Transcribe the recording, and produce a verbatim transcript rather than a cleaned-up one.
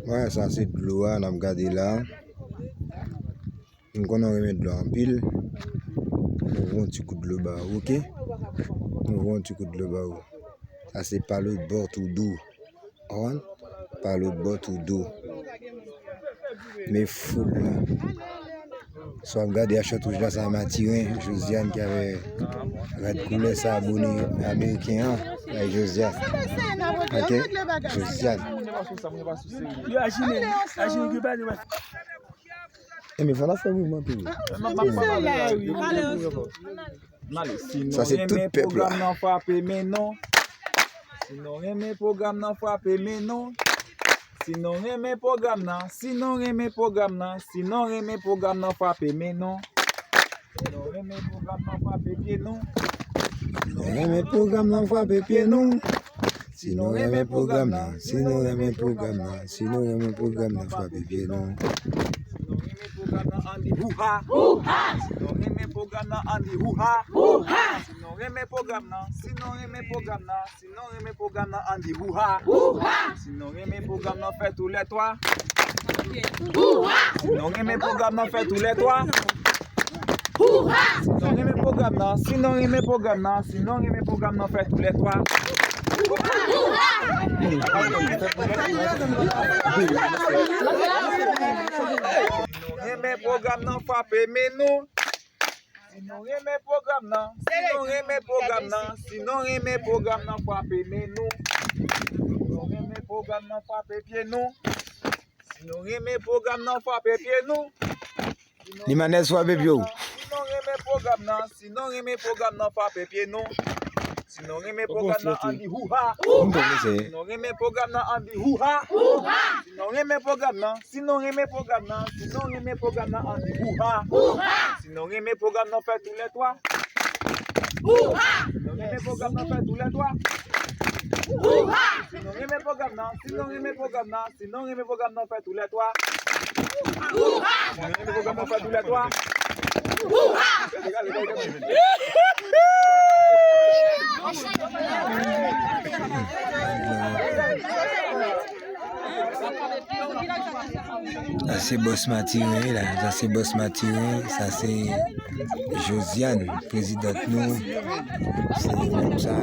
Wè, sa se dlo a, n ap gade la. M konnen w renmen dlo a anpil. Mwen voye yon ti kout dlo ba ou, oke? Mwen voye yon ti kout dlo ba ou. Sa se pa lòt bò tou dou. Konprann? Pa lòt bò tou dou. Men foul la. Si w ap gade a chòt wouj la, sa Matiren, Josiane ki avè rad koulè sa, bone ameriken an. Ay, Josiane. Oke? Josiane. Yo, Ajine, Ajine, ki pa di wè. E men fò n ap fè mouvman tou. Sa se tout pèp la. Pwogram nan frape men non. Si nou renmen pwogram nan, frape men non. Si nou renmen pwogram nan, si nou renmen pwogram nan, si nou renmen pwogram nan, frape men non. Si nou renmen pwogram nan, frape pye nou. Si nou renmen pwogram nan, frape pye nou. Si nou renmen pwogram nan, si nou renmen pwogram nan, si nou renmen pwogram nan, frape pye nou. Si nou renmen pwogram nan, ann di houha. Houha! Si nou renmen pwogram nan, ann di houha. Houha! Si nou renmen pwogram nan, si nou renmen pwogram nan, si nou renmen pwogram nan, ann di houha. Houha! Si nou renmen pwogram nan, fè tou lè twa. Houha! Si nou renmen pwogram nan, fè tou lè twa. Houha! Si nou renmen pwogram nan, si nou renmen pwogram nan, si nou renmen pwogram nan, fè tou lè twa. Houha! Si nou renmen pwogram nan, frape men nou. Si nou renmen pwogram nan, si nou renmen pwogram nan, si nou renmen pwogram nan, frape men nou. Si nou renmen pwogram nan, frape pye nou. Si nou renmen pwogram nan, frape pye nou. Si nou Limanèz, frape pye w. Si nou renmen pwogram nan, si nou renmen pwogram nan, frape pye nou. Si nou renmen pwogram nan, ann di houha. Si nou renmen pwogram nan, ann di houha. Si nou renmen pwogram nan, si nou renmen pwogram nan, si nou renmen pwogram nan, ann di houha. Si nou renmen pwogram nan, fè tou lè twa. Si nou renmen pwogram nan, fè tou lè twa. Si nou renmen pwogram nan, si nou renmen pwogram nan, si nou renmen pwogram nan, fè tou lè twa. Si nou renmen pwogram nan, fè tou lè twa. Sa se bòs Matiren wi la, sa se bòs Matiren, sa se Josiane, prezidant nou. Se nèg sa.